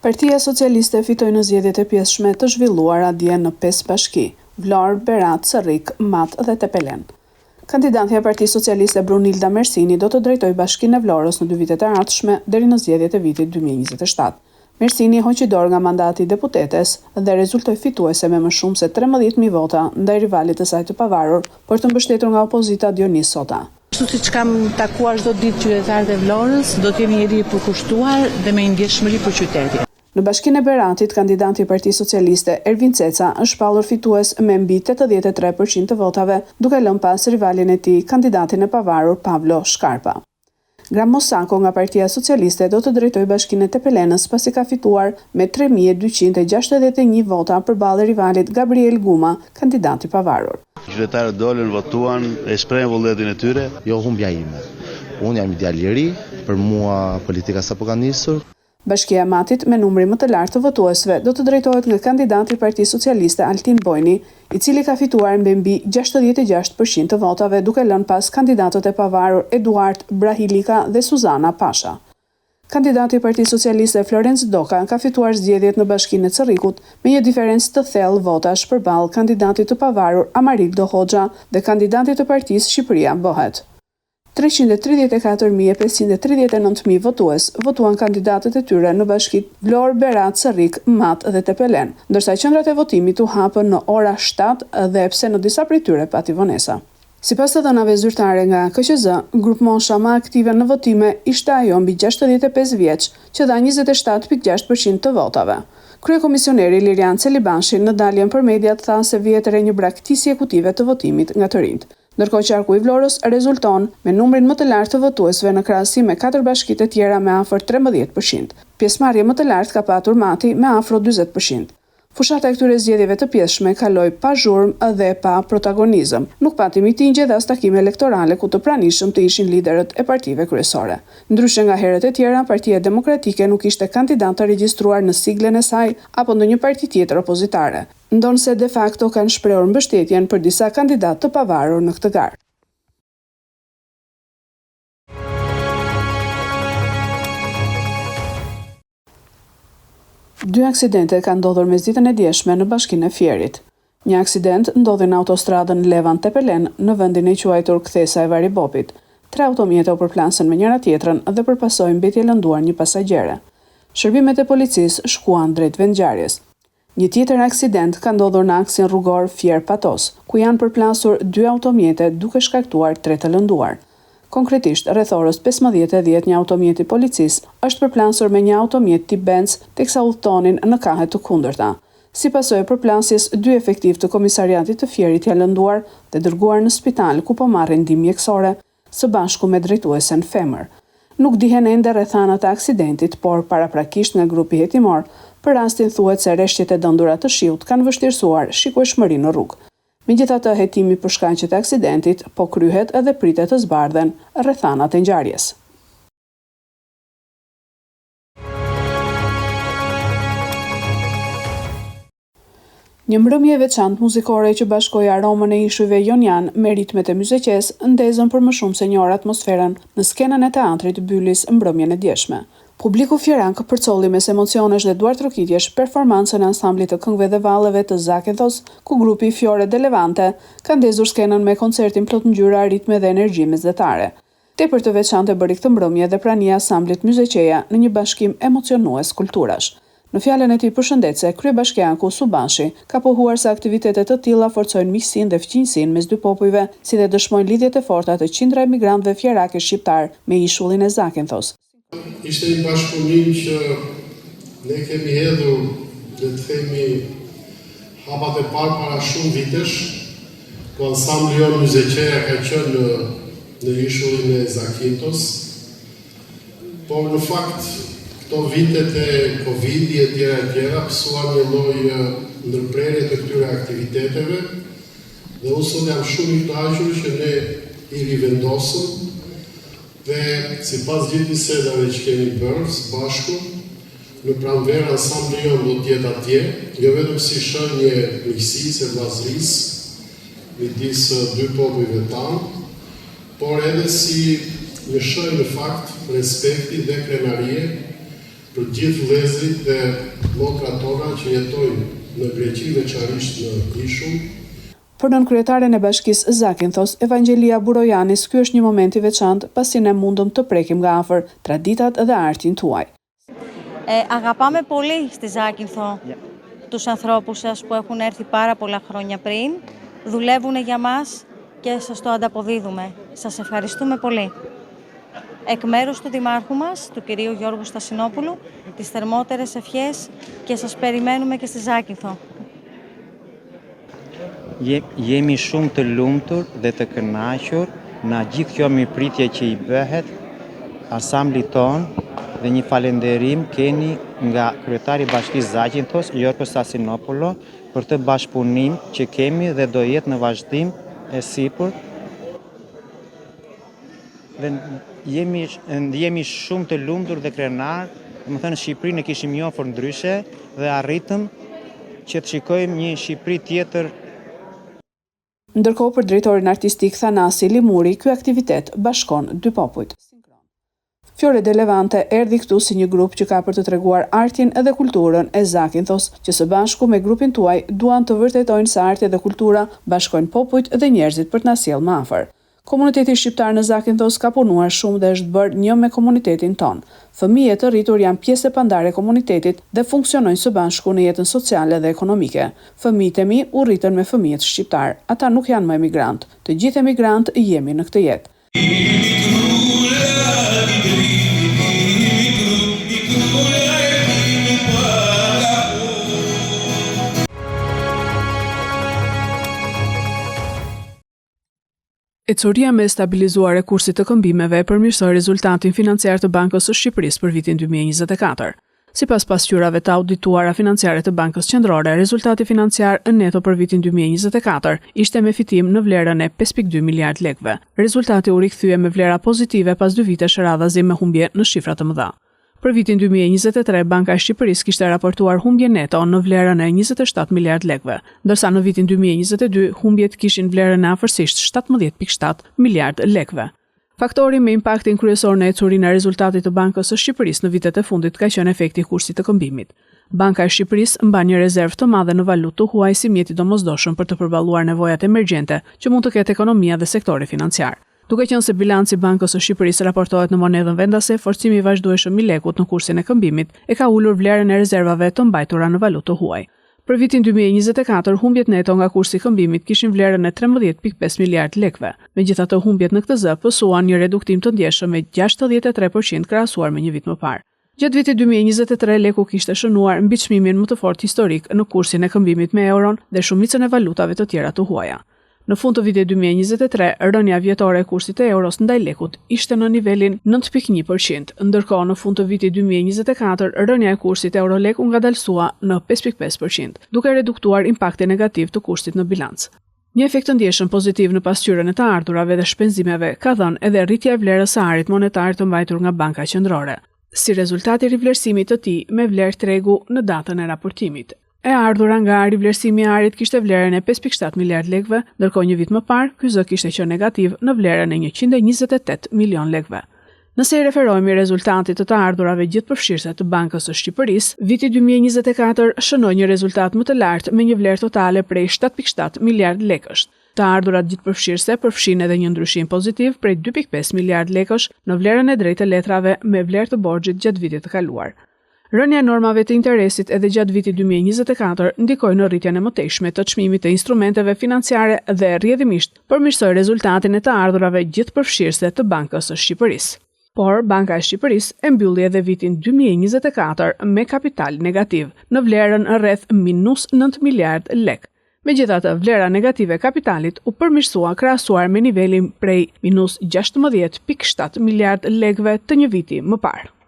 Partia Socialiste fitoi në zgjedhjet e pjesshme të zhvilluara dje në pesë bashki, Vlorë, Berat, Cërrik, Mat dhe Tepelenë. Kandidatja e Partisë Socialiste Brunilda Mersini do të drejtojë Bashkinë e Vlorës në dy vitet e ardhshme deri në zgjedhjet e vitit 2027. Mersini hoqi dorë nga mandati i deputetes dhe rezultoi fituese me më shumë se 13.000 vota ndaj rivalit të saj të pavarur, por të mbështetur nga opozita Dionis Sota. Ashtu siç kam takuar çdo ditë qytetarët e Vlorës, do të jem një njeri i përkushtuar dhe me një ndjeshmëri për qytetin. Në Bashkinë e Beratit, kandidati i Partisë Socialiste, Ervin Ceca, është shpallur fitues me mbi 83 për qind të votave, duke lënë pas rivalin e tij, kandidatin e pavarur Pavlo Shkarpa. Gramos Sako nga Partia Socialiste do të drejtojë Bashkinë e Tepelenës pasi ka fituar me 3261 vota përballë rivalit Gabriel Guma, kandidat i pavarur. Qytetarët dolën, votuan, e shprehën vullnetin e tyre. Jo humbja ime. Unë jam një djalë i ri, për mua politika sapo ka nisur. Bashkia e Matit, me numrin më të lartë të votuesve, do të drejtohet nga kandidati i Partisë Socialiste Altin Bojni, i cili ka fituar me mbi 66% të votave duke lënë pas kandidatët e pavarur Eduard Brahilika dhe Suzana Pasha. Kandidati i Partisë Socialiste Florenc Doka ka fituar zgjedhjet në Bashkinë e Cërrikut me një diferencë të thellë votash përballë kandidatit të pavarur Amarildo Hoxha dhe kandidatit të Partisë Shqipëria Bëhet. 334.539 mijë votues votuan kandidatët e tyre në bashkitë Vlorë, Berat, Cërrik, Mat dhe Tepelenë, ndërsa qendrat e votimit u hapën në ora 7 dhe pse në disa prej tyre pati vonesa. Sipas të dhënave zyrtare nga KQZ, grupmosha më aktive në votime ishte ajo mbi 65 vjeç, që dha 27.6% të votave. Kryekomisioneri Lirian Celibashi në daljen për mediat tha se vihet re një braktisje e kutive të votimit nga të rinjtë. Ndërkohë qarku i Vlorës rezulton me numrin më të lartë të votuesve në krahasim me katër bashkitë e tjera me afër 13%. Pjesëmarrje më të lartë ka patur Mati me afro 40%. Fushata e këtyre zgjedhjeve të pjesshme kaloi pa zhurmë dhe pa protagonizëm. Nuk pati mitingje dhe as takime elektorale ku të pranishëm të ishin liderët e partive kryesore. Ndryshe nga herët e tjera, Partia Demokratike nuk ishte kandidat të regjistruar në siglën e saj apo ndonjë parti tjetër opozitare. Ndonëse de facto kanë shprehur mbështetjen për disa kandidatë të pavarur në këtë garë. Dy aksidente kanë ndodhur mesditën e djeshme në bashkinë e Fierit. Një aksident ndodhi në autostradën Levan Tepelenë në vendin e quajtur Kthesa e Varibopit. Tre automjete u përplasën me njëra tjetrën dhe për pasojë mbeti e lënduar një pasagjere. Shërbimet e policisë shkuan drejt vendngjarjes. Një tjetër aksident ka ndodhur në aksin rrugor Fier-Patos, ku janë përplasur dy automjete duke shkaktuar tre të lënduar. Konkretisht, rreth orës 15:10 një automjet i policisë është përplasur me një automjet tip Benz teksa udhëtonin në kahe të kundërta. Si pasojë e përplasjes, dy efektivë të komisariatit të Fierit janë lënduar dhe dërguar në spital ku po marrin ndihmë mjekësore së bashku me drejtuesen femër. Nuk dihen ende rrethanat e aksidentit, por paraprakisht nga grupi hetimor, për rastin thuhet se reshjet e dendura të shiut kanë vështirësuar shikueshmërinë në rrugë. Megjithatë, hetimi për shkaqet e aksidentit po kryhet dhe pritet të zbardhen rrethanat e ngjarjes. Një mbrëmje e veçantë muzikore që bashkoi aromën e ishujve Jonian me ritmet e myzeqes ndezën për më shumë se një orë atmosferën në skenën e teatrit Bylis mbrëmjen e djeshme. Publiku fierak përcolli mes emocionesh dhe duartrokitjesh performancën e ansamblit të këngëve dhe valleve të Zakenthos, ku grupi Fiore de Levante ka ndezur skenën me koncertin plot ngjyra, ritme dhe energji mesdhetare. Tepër të veçantë e bëri këtë mbrëmje dhe prania e ansamblit Myzeqeja në një bashkim emocionues kulturash. Në fjalën e tij përshëndetëse, kryebashkiaku Subashi ka pohuar se aktivitete të tilla forcojnë miqësinë dhe fqinjësinë mes dy popujve, si dhe dëshmojnë lidhjet e forta të qindra emigrantëve fierakë e shqiptarë me ishullin e Zakenthos. Ishte një bashkëpunim që ne kemi hedhur, le të themi, hapat e parë para shumë vitesh, ku ansambli jonë Myzeqeja ka qenë në, në ishullin e Zakintos, por në fakt këto vitet e Covid e tjera e tjera pësuan një lloj ndërprerje të këtyre aktiviteteve dhe unë sot jam shumë i kënaqur që ne i rivendosëm Dhe sipas gjithë bisedave që kemi bërë së bashku, në pranverë ansambli jonë do të jetë atje, jo vetëm si shenjë e miqësisë e vëllazërisë midis dy popujve tanë, por edhe si një shenjë në fakt respekti dhe krenarie. Për gjithë vëllezërit dhe motrat tona që jetojnë në Greqi, veçanërisht në ishull. Për nënkryetaren e Bashkisë Zakinthos, Evangjelia Burojanis ky është një moment i veçantë pasi ne mundëm të prekim nga afër traditat dhe artin tuaj. Αγαπάμε πολύ στη Ζάκυνθο τους ανθρώπους σας που έχουν έρθει πάρα πολλά χρόνια πριν. Δουλεύουν για μας και σας το ανταποδίδουμε. Σας ευχαριστούμε πολύ. Εκ μέρους του Δημάρχου μας, του κυρίου Γιώργου Στασινόπουλου, τις θερμότερες ευχές και σας περιμένουμε και στη Ζάκυνθο. Jemi shumë të lumtur dhe të kënaqur nga gjithë kjo mirëpritje që i bëhet ansamblit tonë dhe një falënderim keni nga kryetari i Bashkisë Zakinthos, Jorgos Stasinopoulos, për këtë bashkëpunim që kemi dhe do jetë në vazhdim e sipër. Dhe jemi ndihemi shumë të lumtur dhe krenar, domethënë Shqipërinë e kishim njohur ndryshe dhe arritëm që të shikojmë një Shqipëri tjetër. Ndërkohë për drejtorin artistik Thanasi Limuri, ky aktivitet bashkon dy popujt. Fiore de Levante erdhi këtu si një grup që ka për të treguar artin edhe kulturën e Zakinthos, që së bashku me grupin tuaj duan të vërtetojnë se arti dhe kultura bashkojnë popujt dhe njerëzit për të na sjellë më afër. Komuniteti shqiptar në Zakinthos ka punuar shumë dhe është bërë një me komunitetin tonë. Fëmijë e të rritur janë pjesë e pandarë e komunitetit dhe funksionojnë së bashku në jetën sociale dhe ekonomike. Fëmijët e mi u rritën me fëmijët shqiptarë. Ata nuk janë më emigrantë. Të gjithë emigrantë jemi në këtë jetë. Ecuria më e stabilizuar e kursit të këmbimeve e përmirësoi rezultatin financiar të Bankës së Shqipërisë për vitin 2024. Sipas pasqyrave të audituara financiare të Bankës Qendrore, rezultati financiar neto për vitin 2024 ishte me fitim në vlerën e 5.2 miliard lekëve. Rezultati u rikthye me vlera pozitive pas dy vitesh radhazi me humbje në shifra të mëdha. Për vitin 2023, Banka e Shqipërisë kishte raportuar humbje neto në vlerën e 27 miliard lekëve, ndërsa në vitin 2022 humbjet kishin vlerën e afërsisht 17.7 miliard lekëve. Faktori me impaktin kryesor në ecurinë e rezultatit të Bankës së Shqipërisë në vitet e fundit ka qenë efekti i kursit të këmbimit. Banka e Shqipërisë mban një rezervë të madhe në valutë të huaj si mjet i domosdoshëm për të përballuar nevojat emergjente që mund të ketë ekonomia dhe sektori financiar. Duke qenë se bilanci i Bankës së Shqipërisë raportohet në monedhën vendase, forcimi i vazhdueshëm i lekut në kursin e këmbimit e ka ulur vlerën e rezervave të mbajtura në valutë të huaj. Për vitin 2024, humbjet neto nga kursi i këmbimit kishin vlerën e 13.5 miliard lekëve. Megjithatë, humbjet në këtë zë pësuan një reduktim të ndjeshëm me 63% krahasuar me një vit më parë. Gjatë vitit 2023, leku kishte shënuar mbiçmimin më të fortë historik në kursin e këmbimit me euron dhe shumicën e valutave të tjera të huaja. Në fund të vitit 2023, rënia vjetore e kursit të euros ndaj lekut ishte në nivelin 9.1%, ndërkohë në fund të vitit 2024, rënia e kursit euro-lek u ngadalësua në 5.5%, duke reduktuar impaktin negativ të kursit në bilanc. Një efekt të ndjeshëm pozitiv në pasqyrën e të ardhurave dhe shpenzimeve ka dhënë edhe rritja e vlerës së arit monetar të mbajtur nga Banka Qendrore, si rezultat i rivlerësimit të tij me vlerë tregu në datën e raportimit. E ardhura nga rivlerësimi i arit kishte vlerën e 5.7 miliard lekëve, ndërkohë një vit më parë ky zë kishte qenë negativ në vlerën e 128 milion lekëve. Nëse i referohemi rezultatit të të ardhurave gjithëpërfshirëse të Bankës së Shqipërisë, viti 2024 shënoi një rezultat më të lartë me një vlerë totale prej 7.7 miliard lekësh. Të ardhurat gjithëpërfshirëse përfshijnë edhe një ndryshim pozitiv prej 2.5 miliard lekësh në vlerën e drejtë të letrave me vlerë të borxhit gjatë vitit të kaluar. Rënia e normave të interesit edhe gjatë vitit 2024 ndikoi në rritjen e mëtejshme të çmimit të instrumenteve financiare dhe rrjedhimisht përmirësoi rezultatin e të ardhurave gjithëpërfshirëse të Bankës së Shqipërisë. Por, Banka e Shqipërisë e mbylli edhe vitin 2024 me kapital negativ, në vlerën rreth minus 9 miliard lekë. Megjithatë, vlera negative e kapitalit u përmirësua krahasuar me nivelin prej minus 16.7 miliard lekëve të një viti më parë.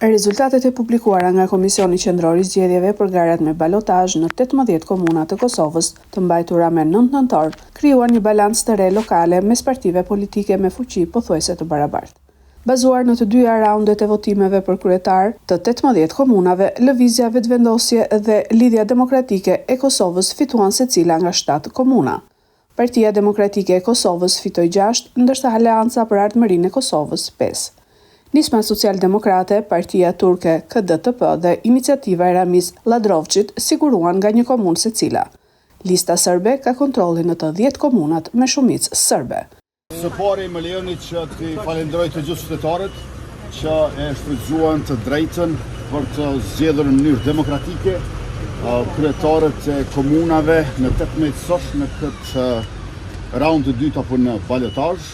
Rezultatet e publikuara nga Komisioni Qendror i Zgjedhjeve për garat me balotazh në 18 komuna të Kosovës, të mbajtura me 9 nëntor, krijuan një balancë të re lokale mes partive politike me fuqi pothuajse të barabartë. Bazuar në të dyja raundet e votimeve për kryetar të 18 komunave, Lëvizja Vetëvendosje dhe Lidhja Demokratike e Kosovës fituan secila nga 7 komuna. Partia Demokratike e Kosovës fitoi gjashtë, ndërsa Aleanca për Ardhmërinë e Kosovës pesë. Nisma Socialdemokrate, Partia Turke KDTP dhe Iniciativa e Ramiz Lladrovcit siguruan nga një komunë secila. Lista Sërbe ka kontrollin në të dhjetë komunat me shumicë sërbe. Së pari më lejoni që t'i falenderoj të gjithë qytetarët që e shfrytëzuan të drejtën për të zgjedhur në mënyrë demokratike kryetarët e komunave në 18 sosh në këtë raund të dytë apo në balotazh.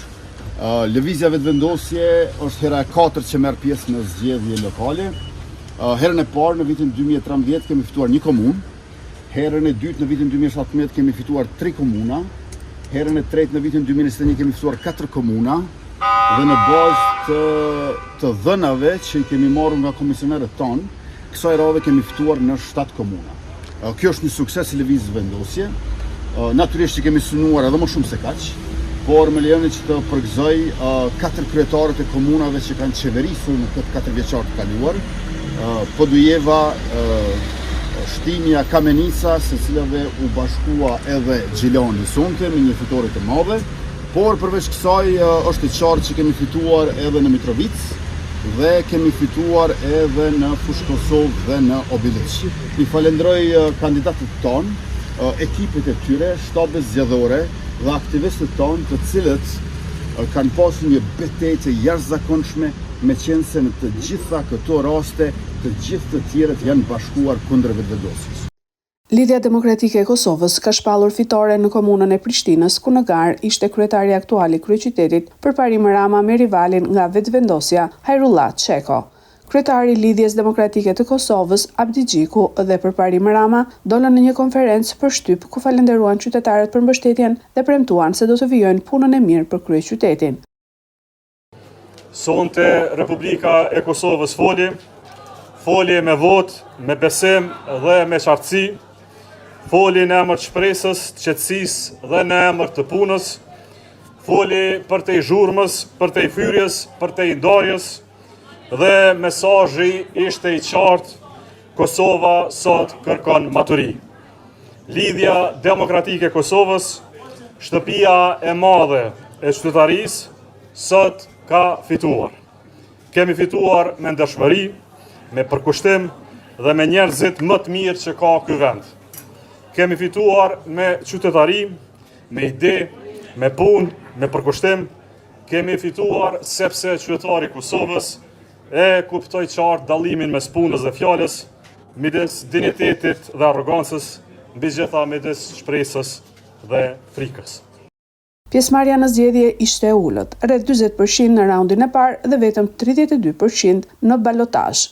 Lëvizja Vetëvendosje është hera e katërt që merr pjesë në zgjedhje lokale. Herën e parë në vitin 2013 kemi fituar një komunë, Herën e dytë në vitin 2017 kemi fituar 3 komuna, herën e tretë në vitin 2021 kemi fituar 4 komuna dhe në bazë të të dhënave që i kemi marrë nga komisionerët tanë, kësaj radhe kemi fituar në 7 komuna. Kjo është një sukses i Lëvizjes Vetëvendosje. Natyrisht që kemi synuar edhe më shumë se kaq, por më lejoni që të përgëzoj katër kryetarët e komunave që kanë qeverisur në këtë katërvjeçar të kaluar, Podujeva, Shtimja, Kamenica, së cilave u bashkua edhe Gjilani sonte me një fitore të madhe, por përveç kësaj është e qartë që kemi fituar edhe në Mitrovicë dhe kemi fituar edhe në Fushë Kosovë dhe në Obiliq. I falenderoj kandidatët tanë, ekipet e tyre, shtabet zgjedhore dhe aktivistët tanë të cilët kanë pasur një betejë të jashtëzakonshme meqenëse në të gjitha këto raste të gjithë të tjerët janë bashkuar kundër Vetëvendosjes. Lidhja Demokratike e Kosovës ka shpallur fitoren në komunën e Prishtinës, ku në garë ishte kryetari aktual i kryeqytetit, Përparim Rama me rivalin nga Vetëvendosja, Hajrullah Çeko. Kryetari i Lidhjes Demokratike të Kosovës, Abdixhiku dhe Përparim Rama dolën në një konferencë për shtyp ku falënderuan qytetarët për mbështetjen dhe premtuan se do të vijojnë punën e mirë për kryeqytetin. Sonte Republika e Kosovës foli, foli me votë, me besim dhe me qartësi, foli në emër të shpresës, të qetësisë dhe në emër të punës, foli përtej zhurmës, përtej fyerjes, përtej ndarjes, Dhe mesazhi ishte i qartë, Kosova sot kërkon maturi. Lidhja Demokratike e Kosovës, shtëpia e madhe e qytetarisë, sot ka fituar. Kemi fituar me ndershmëri, me përkushtim dhe me njerëzit më të mirë që ka ky vend. Kemi fituar me qytetari, me ide, me punë, me përkushtim, Kemi fituar sepse qytetari i Kosovës e kuptoi qartë dallimin mes punës dhe fjalës, midis dinjitetit dhe arrogancës, mbi gjitha midis shpresës dhe frikës. Pjesëmarrja në zgjedhje ishte e ulët, rreth 40 për qind në raundin e parë dhe vetëm 32 për qind në balotazh.